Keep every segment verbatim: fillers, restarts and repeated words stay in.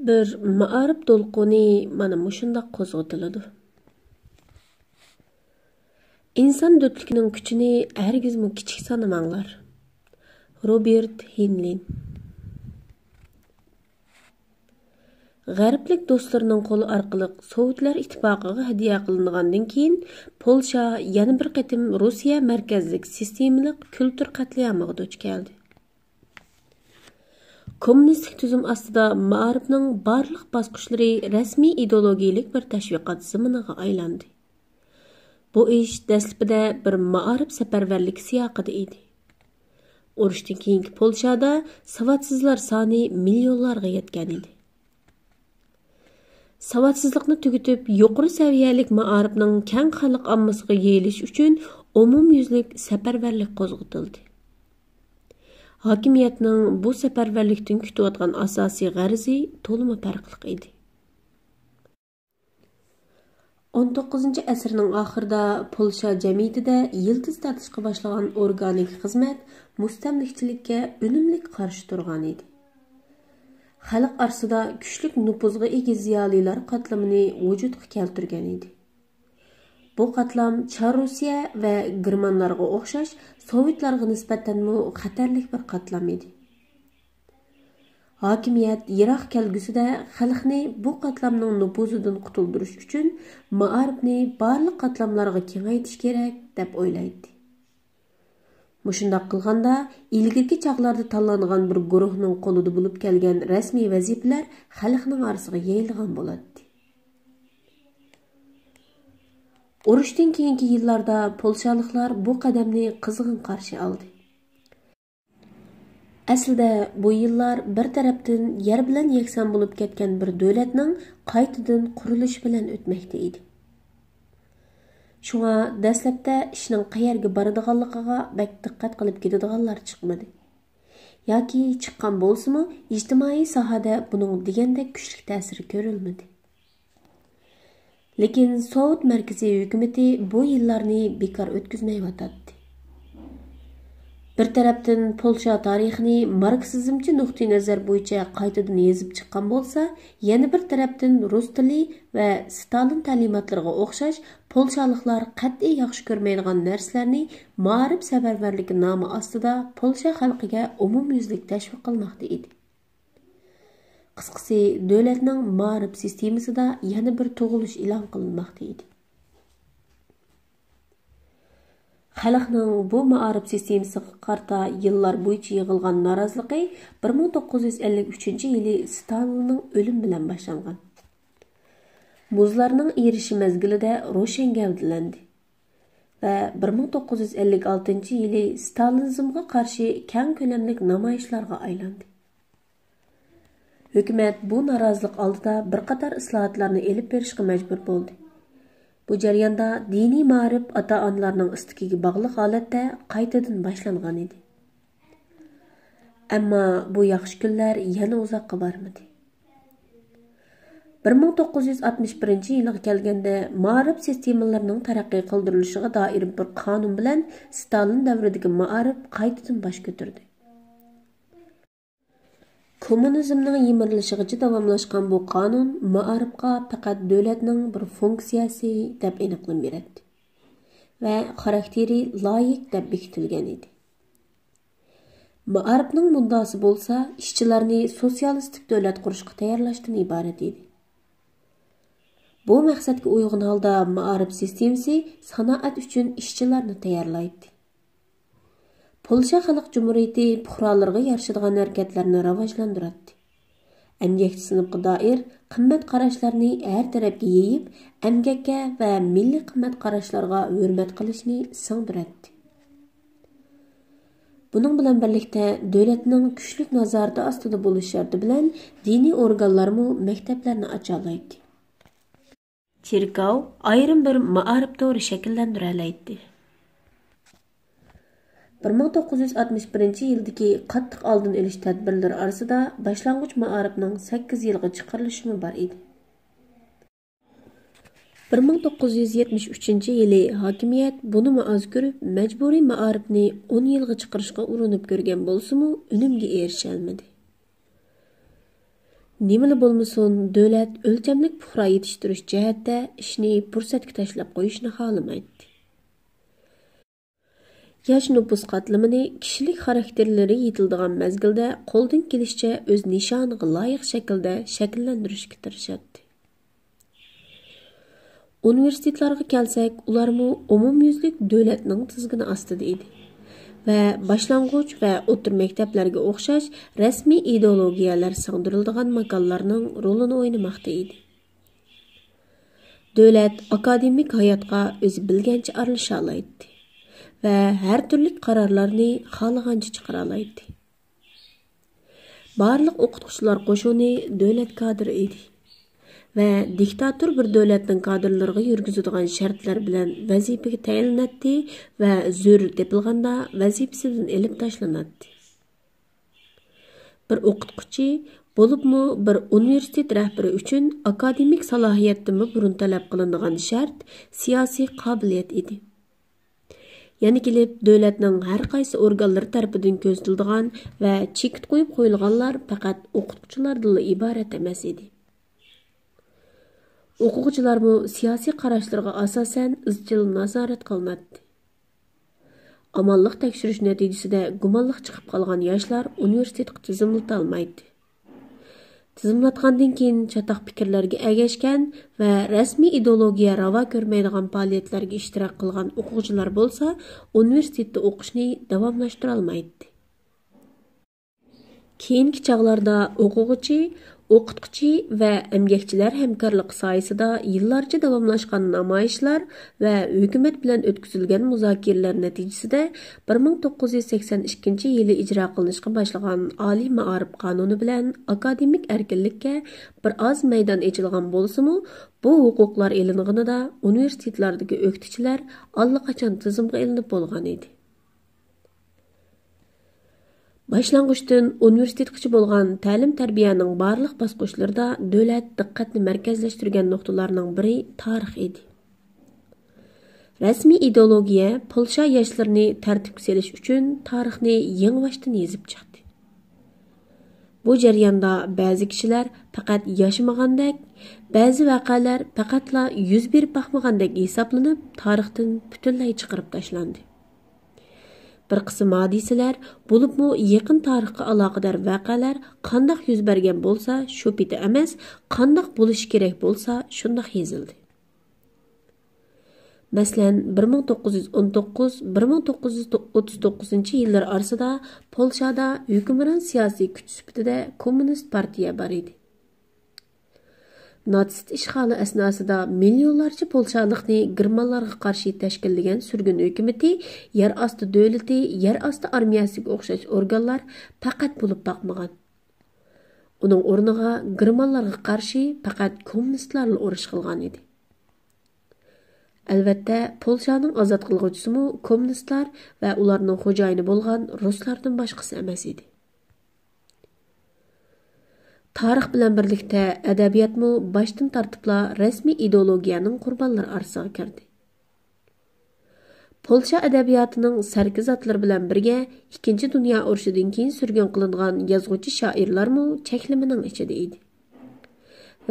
بىر مائارىپ دولقۇنى مانا مۇشۇنداق قوزغىتىلىدۇ. ئىنسان دۆتلۈكىنىڭ كۈچىنى ھەرگىزمۇ كىچىك سانىماڭلار. روبېرت ھىنلىن. غەربلىك دوستلىرىنىڭ قولى ئارقىلىق سوۋېتلار ئىتتىپاقىغا ھەدىيە قىلىنغاندىن كېيىن، پولشا يەنە بىر قېتىم روسىيە مەركەزلىك سىستېمىلىق كۈلتۈر قەتلىئامىغا دۇچ كەلدى. كوممۇنىستىك تۈزۈم ئاستىدا مائارىپنىڭ بارلىق باسقۇچلىرى رەسمىي ئىدېئولوگىيەلىك بىر تەشۋىقات زېمىنىغا ئايلاندى. بۇ ئىش دەسلىپىدە بىر مائارىپ سەپەرۋەرلىكى سىياقىدا ئىدى. ئۇرۇشتىن كېيىنكى پولشادا ساۋاتسىزلار سانى مىليونلارغا يەتكەن ئىدى. ساۋاتسىزلىقنى تۈگىتىپ، يۇقىرى سەۋىيەلىك مائارىپنىڭ كەڭ خەلق ئاممىسىغا يېيىلىشى ئۈچۈن ئومۇميۈزلۈك سەپەرۋەرلىك قوزغىتىلدى. ھاكىمىيەتنىڭ بۇ سەپەرۋەرلىكتىن كۈتۈۋاتقان ئاساسىي غەرىزى تولىمۇ پەرقلىق ئىدى. ئون توققۇزىنچى ئەسىرنىڭ ئاخىرىدا پولشا جەمئىيىتىدە يىلتىز تارتىشقا باشلىغان ئورگانىك خىزمەت مۇستەملىكىچىلىككە ئۈنۈملۈك قارشى تۇرغان ئىدى. خەلق ئارىسىدا كۈچلۈك نوپۇزغا ئىگە زىيالىيلار قاتلىمىنى ۋۇجۇدقا كەلتۈرگەن ئىدى. بۇ قاتلام چار روسىيە ۋە گېرمانلارغا ئوخشاش سوۋېتلارغا نىسبەتەنمۇ خەتەرلىك بىر قاتلام ئىدى. ھاكىمىيەت يىراق كەلگۈسىدە خەلقنى بۇ قاتلامنىڭ نوپۇزىدىن قۇتۇلدۇرۇش ئۈچۈن مائارىپنى بارلىق قاتلاملارغا كېڭەيتىش كېرەك، دەپ ئويلايتتى. مۇشۇنداق قىلغاندا، ئىلگىرىكى چاغلاردا تاللانغان بىر گۇرۇھنىڭ قولىدا بولۇپ كەلگەن رەسمىي ۋەزىپىلەر خەلقنىڭ ئارىسىغا يېيىلغان بولاتتى. ئۇرۇشتىن كېيىنكى يىللاردا پولشالىقلار بۇ قەدەمنى قىزغىن قارشى ئالدى. ئەسلىدە بۇ يىللار بىر تەرەپتىن يەر بىلەن يەكسان بولۇپ كەتكەن بىر دۆلەتنىڭ قايتىدىن قۇرۇلۇشى بىلەن ئۆتمەكتە ئىدى. شۇڭا دەسلەپتە ئىشنىڭ قەيەرگە بارىدىغانلىقىغا بەك دىققەت قىلىپ كېتىدىغانلار چىقمىدى. ياكى چىققان بولسىمۇ، ئىجتىمائىي ساھەدە بۇنىڭ دېگەندەك كۈچلۈك تەسىرى كۆرۈلمىدى. لېكىن سوۋېت مەركىزىي ھۆكۈمىتى بۇ يىللارنى بىكار ئۆتكۈزمەيۋاتاتتى. بىر تەرەپتىن پولشا تارىخىنى ماركسىزمچى نۇقتىئىنەزەر بويىچە قايتىدىن يېزىپ چىققان بولسا، يەنە بىر تەرەپتىن رۇس تىلى ۋە ستالىن تەلىماتلىرىغا ئوخشاش پولشالىقلار قەتئىي ياخشى كۆرمەيدىغان نەرسىلەرنى مائارىپ سەپەرۋەرلىكى نامى ئاستىدا پولشا خەلقىگە ئومۇميۈزلۈك تەشۋىق قىلماقتا ئىدى. قىسقىسى، دۆلەتنىڭ مائارىپ سىستېمىسىدا يەنە بىر تۇغۇلۇش ئېلان قىلىنماقتا ئىدى. خەلقنىڭ بۇ مائارىپ سىستېمىسىغا قارىتا يىللار بويىچە يىغىلغان نارازىلىقى بىر مىڭ توققۇز يۈز ئەللىك ئۈچىنچى يىلى ستالىننىڭ ئۆلۈمى بىلەن باشلانغان. مۇزلارنىڭ ئېرىشى مەزگىلىدە روشەن گەۋدىلەندى ۋە بىر مىڭ توققۇز يۈز ئەللىك ئالتىنچى يىلى ستالىنىزمغا قارشى كەڭ كۆلەملىك نامايىشلارغا ئايلاندى. ھۆكۈمەت بۇ نارازىلىق ئالدىدا بىر قاتار ئىسلاھاتلارنى ئېلىپ بېرىشقا مەجبۇر بولدى. بۇ جەرياندا دىنىي مائارىپ ئاتا-ئانىلارنىڭ ئىستىكىگە باغلىق ھالەتتە قايتىدىن باشلانغان ئىدى. ئەمما بۇ ياخشى كۈنلەر يەنە ئۇزاققا بارمىدى. بىر مىڭ توققۇز يۈز ئاتمىش بىرىنچى يىلىغا كەلگەندە، مائارىپ سىستېمىلىرىنىڭ تەرەققىي قىلدۇرۇلۇشىغا دائىر بىر قانۇن بىلەن ستالىن دەۋرىدىكى مائارىپ قايتىدىن باش كۆتۈردى. كوممۇنىزمنىڭ يىمىرىلىشىغىچە داۋاملاشقان بۇ قانۇن مائارىپقا پەقەت دۆلەتنىڭ بىر فۇنكسىيەسى دەپ ئېنىقلىما بېرەتتى ۋە خاراكتېرى لايىق دەپ بېكىتىلگەن ئىدى. مائارىپنىڭ مۇددىئاسى بولسا ئىشچىلارنى سوتسىيالىستىك دۆلەت قۇرۇشقا تەييارلاشتىن ئىبارەت ئىدى. بۇ مەقسەتكە ئۇيغۇن ھالدا مائارىپ سىستېمىسى سانائەت ئۈچۈن ئىشچىلارنى تەييارلايتتى. پولشا خەلق جۇمھۇرىيىتى پۇقرالىرىغا يارىشىدىغان ھەرىكەتلەرنى راۋاجلاندۇراتتى. ئەمگەكچى سىنىپقا دائىر قىممەت قاراشلارنى ھەر تەرەپكە يېيىپ، ئەمگەككە ۋە مىللىي قىممەت قاراشلارغا ھۆرمەت قىلىشنى سىڭدۈرەتتى. بۇنىڭ بىلەن بىرلىكتە، دۆلەتنىڭ كۈچلۈك نازارىتى ئاستىدا بولۇش شەرتى بىلەن دىنىي ئورگانلارمۇ مەكتەپلەرنى ئاچالايتتى. چېركاۋ ئايرىم بىر مائارىپ تورى شەكىللەندۈرەلەيتتى. بىر مىڭ توققۇز يۈز ئاتمىش بىرىنچى يىلدىكى قاتتىق ئالدىن ئېلىش تەدبىرلىرى ئارىسىدا باشلانغۇچ مائارىپنىڭ سەككىز يىلغا چىقىرىلىشىمۇ بار ئىدى. بىر مىڭ توققۇز يۈز يەتمىش ئۈچىنچى يىلى ھاكىمىيەت بۇنىمۇ ئاز كۆرۈپ، مەجبۇرىي مائارىپنى ئون يىلغا چىقىرىشقا ئۇرۇنۇپ كۆرگەن بولسىمۇ، ئۈنۈمگە ئېرىشەلمىدى. نېمىلا بولمىسۇن، دۆلەت ئۆلچەملىك پۇقرا يېتىشتۈرۈش جەھەتتە ئىشنى پۇرسەتكە تاشلاپ قويۇشنى خالىمايتتى. ياش نوپۇس قاتلىمىنى كىشىلىك خاراكتېرلىرى يېتىلىدىغان مەزگىلدە قولدىن كېلىشىچە ئۆز نىشانىغا لايىق شەكىلدە شەكىللەندۈرۈشكە تىرىشاتتى. ئۇنىۋېرسىتېتلارغا كەلسەك، ئۇلارمۇ ئومۇميۈزلۈك دۆلەتنىڭ تىزگىنى ئاستىدا ئىدى ۋە باشلانغۇچ ۋە ئوتتۇرا مەكتەپلەرگە ئوخشاش رەسمىي ئىدېئولوگىيەلەر سىڭدۈرۈلىدىغان ماكانلارنىڭ رولىنى ئوينىماقتا ئىدى. دۆلەت ئاكادېمىك ھاياتقا ئۆزى بىلگەنچە ئارىلىشالايتتى ۋە ھەر تۈرلۈك قارارلارنى خالىغانچە چىقىرالايتتى. بارلىق ئوقۇتقۇچىلار قوشۇنى دۆلەت كادىرى ئىدى ۋە دىكتاتور بىر دۆلەتنىڭ كادىرلىرىغا يۈرگۈزىدىغان شەرتلەر بىلەن ۋەزىپىگە تەيىنلىنەتتى ۋە زۆرۈر تېپىلغاندا ۋەزىپىسىدىن ئېلىپ تاشلىناتتى. بىر ئوقۇتقۇچى، بولۇپمۇ بىر ئۇنىۋېرسىتېت رەھبىرى ئۈچۈن ئاكادېمىك سالاھىيەتتىنمۇ بۇرۇن تەلەپ قىلىنىدىغان شەرت سىياسىي قابىلىيەت ئىدى. يەنە كېلىپ، دۆلەتنىڭ ھەر قايسى ئورگانلىرى تەرىپىدىن كۆزىتىلىدىغان ۋە چېكىت قويۇپ قويۇلغانلار پەقەت ئوقۇتقۇچىلاردىنلا ئىبارەت ئەمەس ئىدى. ئوقۇغۇچىلارمۇ سىياسىي قاراشلىرىغا ئاساسەن ئىزچىل نازارەت قىلىناتتى. ئامانلىق تەكشۈرۈش نەتىجىسىدە گۇمانلىق چىقىپ قالغان ياشلار ئۇنىۋېرسىتېتقا تىزىملىتالمايتتى. تىزىملاتقاندىن كېيىن چاتاق پىكىرلەرگە ئەگەشكەن ۋە رەسمىي ئىدېئولوگىيە راۋا كۆرمەيدىغان پائالىيەتلەرگە ئىشتىراك قىلغان ئوقۇغۇچىلار بولسا ئۇنىۋېرسىتېتتا ئوقۇشنى داۋاملاشتۇرالمايتتى. كېيىنكى چاغلاردا ئوقۇغۇچى، ئوقۇتقۇچى ۋە ئەمگەكچىلەر ھەمكارلىقى سايىسىدا يىللارچە داۋاملاشقان نامايىشلار ۋە ھۆكۈمەت بىلەن ئۆتكۈزۈلگەن مۇزاكىرىلەر نەتىجىسىدە بىر مىڭ توققۇز يۈز سەكسەن ئىككىنچى يىلى ئىجرا قىلىنىشقا باشلىغان ئالىي مائارىپ قانۇنى بىلەن ئاكادېمىك ئەركىنلىككە بىر ئاز مەيدان ئېچىلغان بولسىمۇ، بۇ ھوقۇقلار ئېلىنغىنىدا ئۇنىۋېرسىتېتلاردىكى ئۆكتىچىلەر ئاللىقاچان تىزىمغا ئېلىنىپ بولغان ئىدى. باشلانغۇچتىن ئۇنىۋېرسىتېتقىچە بولغان تەلىم-تەربىيەنىڭ بارلىق باسقۇچلىرىدا دۆلەت دىققەتنى مەركەزلەشتۈرگەن نۇقتىلارنىڭ بىرى تارىخ ئىدى. رەسمىي ئىدېئولوگىيە پولشا ياشلىرىنى تەرتىپكە سېلىش ئۈچۈن تارىخنى يېڭىباشتىن يېزىپ چىقتى. بۇ جەرياندا بەزى كىشىلەر پەقەت ياشىمىغاندەك، بەزى ۋەقەلەر پەقەتلا يۈز بېرىپ باقمىغاندەك ھېسابلىنىپ، تارىختىن پۈتۈنلەي چىقىرىپ تاشلاندى. بىر قىسىم ھادىسىلەر، بولۇپمۇ يېقىن تارىخقا ئالاقىدار ۋەقەلەر قانداق يۈز بەرگەن بولسا، شۇ پېتى ئەمەس، قانداق بولۇشى كېرەك بولسا، شۇنداق يېزىلدى. مەسىلەن، بىر مىڭ توققۇز يۈز ئون توققۇز، بىر مىڭ توققۇز يۈز ئوتتۇز توققۇزىنچى يىللىرى ئارىسىدا پولشادا ھۆكۈمران سىياسىي كۈچ سۈپىتىدە كوممۇنىست پارتىيە بار ئىدى. ناتسىست ئىشغالى ئەسناسىدا مىليونلارچە پولشالىقنى گېرمانلارغا قارشى تەشكىللىگەن سۈرگۈن ھۆكۈمىتى، يەر ئاستى دۆلىتى، يەر ئاستى ئارمىيەسىگە ئوخشاش ئورگانلار پەقەت بولۇپ باقمىغان. ئۇنىڭ ئورنىغا گېرمانلارغا قارشى پەقەت كوممۇنىستلارلا ئۇرۇش قىلغان ئىدى. ئەلۋەتتە، پولشانىڭ ئازاد قىلغۇچىسىمۇ كوممۇنىستلار ۋە ئۇلارنىڭ خوجايىنى بولغان رۇسلاردىن باشقىسى ئەمەس ئىدى. تارىخ بىلەن بىرلىكتە ئەدەبىياتمۇ باشتىن تارتىپلا رەسمىي ئىدېئولوگىيەنىڭ قۇربانلىرى ئارىسىغا كىردى. پولشا ئەدەبىياتىنىڭ سەركىزاتلىرى بىلەن بىرگە ئىككىنچى دۇنيا ئۇرۇشىدىن كېيىن سۈرگۈن قىلىنغان يازغۇچى شائىرلارمۇ چەكلىمىنىڭ ئىچىدە ئىدى.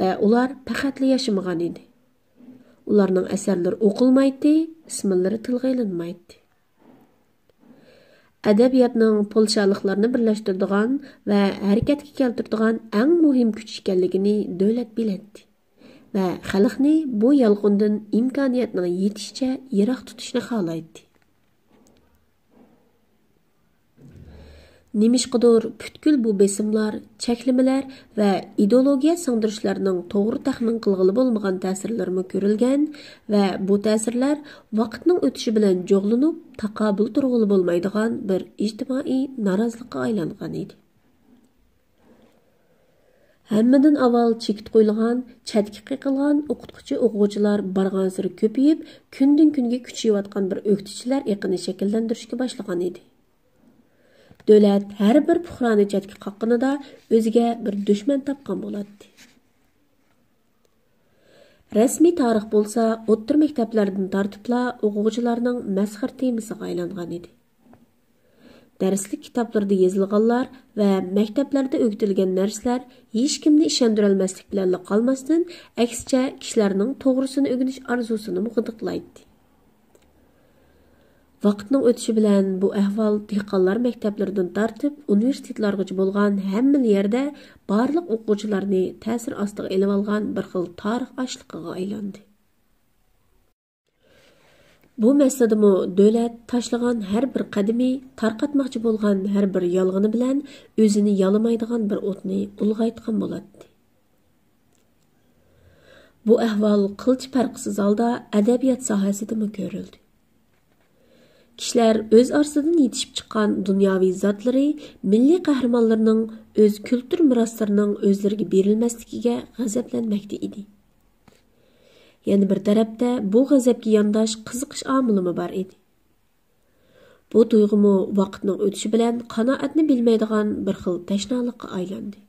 ۋە ئۇلار پەقەتلا ياشىمىغان ئىدى. ئۇلارنىڭ ئەسەرلىرى ئوقۇلمايتتى، ئىسىملىرى تىلغا ئېلىنمايتتى. ئەدەبىياتنىڭ پولشالىقلارنى بىرلەشتۈرىدىغان ۋە ھەرىكەتكە كەلتۈرىدىغان ئەڭ مۇھىم كۈچ ئىكەنلىكىنى دۆلەت بىلەتتى ۋە خەلقنى بۇ يالقۇندىن ئىمكانىيەتنىڭ يېتىشىچە يىراق تۇتۇشنى خالايتتى. نېمىشقىدۇر پۈتكۈل بۇ بېسىملار، چەكلىمىلەر ۋە ئىدېئولوگىيە سىڭدۈرۈشلەرنىڭ توغرا تەخمىن قىلغىلى بولمىغان تەسىرلىرىمۇ كۆرۈلگەن ۋە بۇ تەسىرلەر ۋاقىتنىڭ ئۆتۈشى بىلەن جۇغلىنىپ، تاقابىل تۇرغىلى بولمايدىغان بىر ئىجتىمائىي نارازىلىققا ئايلانغان ئىدى. ھەممىدىن ئاۋۋال چېكىت قويۇلغان، چەتكە قېقىلغان ئوقۇتقۇچى-ئوقۇغۇچىلار بارغانسېرى كۆپىيىپ، كۈندىن-كۈنگە كۈچىيىۋاتقان بىر ئۆكتىچىلەر ئېقىنى شەكىللەندۈرۈشكە باشلىغان ئىدى. دۆلەت ھەر بىر پۇقرانى چەتكە قاققىنىدا ئۆزىگە بىر دۈشمەن تاپقان بولاتتى. رەسمىي تارىخ بولسا ئوتتۇرا مەكتەپلەردىن تارتىپلا ئوقۇغۇچىلارنىڭ مەسخىرە تېمىسىغا ئايلانغان ئىدى. دەرسلىك كىتابلىرىدا يېزىلغانلار ۋە مەكتەپلەردە ئۆگىتىلگەن نەرسىلەر ھېچكىمنى ئىشەندۈرەلمەسلىك بىلەنلا قالماستىن، ئەكسىچە، كىشىلەرنىڭ توغرىسىنى ئۆگىنىش ئارزۇسىنىمۇ غىدىقلايتتى. ۋاقىتنىڭ ئۆتۈشى بىلەن بۇ ئەھۋال دېھقانلار مەكتەپلىرىدىن تارتىپ ئۇنىۋېرسىتېتلارغىچە بولغان ھەممىلا يەردە بارلىق ئوقۇغۇچىلارنى تەسىر ئاستىغا ئېلىۋالغان بىر خىل تارىخ ئاشلىقىغا ئايلاندى. بۇ مەسىلىدىمۇ دۆلەت تاشلىغان ھەر بىر قەدىمى، تارقاتماقچى بولغان ھەر بىر يالغىنى بىلەن ئۆزىنى يالىمايدىغان بىر ئوتنى ئۇلغايتقان بولاتتى. بۇ ئەھۋال قىلچە پەرقسىز ھالدا ئەدەبىيات ساھەسىدىمۇ كۆرۈلدى. كىشىلەر ئۆز ئارىسىدىن يېتىشىپ چىققان دۇنياۋى زاتلىرى، مىللىي قەھرىمانلىرىنىڭ ئۆز كۈلتۈر مىراسلىرىنىڭ ئۆزلىرىگە بېرىلمەسلىكىگە غەزەپلەنمەكتە ئىدى. يەنە بىر تەرەپتە، بۇ غەزەپكە يانداش قىزىقىش ئامىلىمۇ بار ئىدى. بۇ تۇيغۇمۇ ۋاقىتنىڭ ئۆتۈشى بىلەن قانائەتنى بىلمەيدىغان بىر خىل تەشنالىققا ئايلاندى.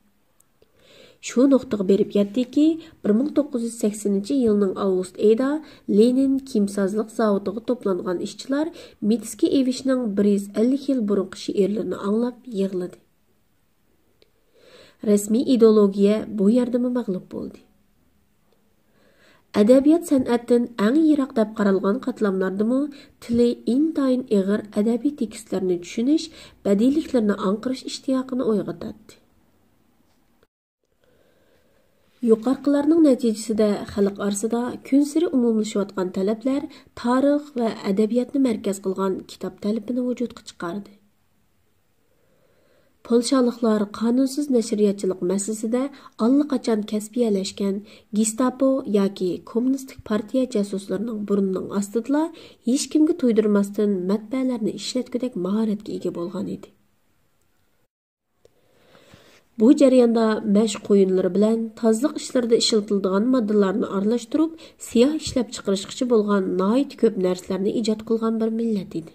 شۇ نۇقتىغا بېرىپ يەتتىكى، بىر مىڭ توققۇز يۈز سەكسىنىنچى يىلنىڭ ئاۋغۇست ئېيىدا لېنىن كىيىمسازلىق زاۋۇتىغا توپلانغان ئىشچىلار مىتسكى ئېۋىشنىڭ بىر يۈز ئەللىك يىل بۇرۇنقى شېئىرلىرىنى ئاڭلاپ يىغلىدى. رەسمىي ئىدېئولوگىيە بۇ يەردىمۇ مەغلۇپ بولدى. ئەدەبىيات سەنئەتتىن ئەڭ يىراق دەپ قارالغان قاتلاملاردىمۇ تىلى ئىنتايىن ئېغىر ئەدەبىي تېكىستلەرنى چۈشىنىش، بەدىئىيلىكلىرىنى ئاڭقىرىش ئىشتىياقىنى ئويغىتاتتى. يۇقىرىقىلارنىڭ نەتىجىسىدە خەلق ئارىسىدا كۈنسېرى ئومۇملىشىۋاتقان تەلەپلەر تارىخ ۋە ئەدەبىياتنى مەركەز قىلغان كىتاب تەلىپىنى ۋۇجۇدقا چىقاردى. پولشالىقلار قانۇنسىز نەشرىياتچىلىق مەسىلىسىدە ئاللىقاچان كەسپىيلەشكەن گېستاپو ياكى كوممۇنىستىك پارتىيە جاسۇسلىرىنىڭ بۇرنىنىڭ ئاستىدىلا ھېچكىمگە تۇيدۇرماستىن مەتبەئەلەرنى ئىشلەتكۈدەك ماھارەتكە ئىگە بولغان ئىدى. بۇ جەرياندا مەشق قويۇنلىرى بىلەن تازىلىق ئىشلىرىدا ئىشلىتىلىدىغان ماددىلارنى ئارىلاشتۇرۇپ، سىياھ ئىشلەپچىقىرىشقىچە بولغان ناھايىتى كۆپ نەرسىلەرنى ئىجاد قىلغان بىر مىللەت ئىدى.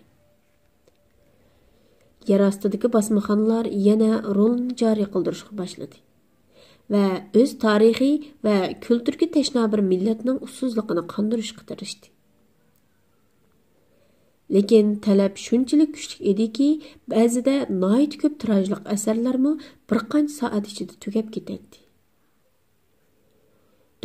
يەر ئاستىدىكى باسمىخانىلار يەنە رولىنى جارى قىلدۇرۇشقا باشلىدى ۋە ئۆز تارىخى ۋە كۈلتۈرگە تەشنا بىر مىللەتنىڭ ئۇسسۇزلۇقىنى قاندۇرۇشقا تىرىشتى. لېكىن تەلەپ شۇنچىلىك كۈچلۈك ئىدىكى، بەزىدە ناھايىتى كۆپ تىراژلىق ئەسەرلەرمۇ بىر قانچە سائەت ئىچىدە تۈگەپ كېتەتتى.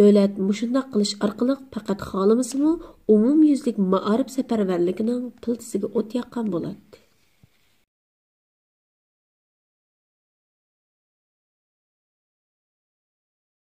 دۆلەت مۇشۇنداق قىلىش ئارقىلىق پەقەت خالىمىسىمۇ ئومۇميۈزلۈك مائارىپ سەپەرۋەرلىكىنىڭ پىلتىسىگە ئوت ياققان بولاتتى.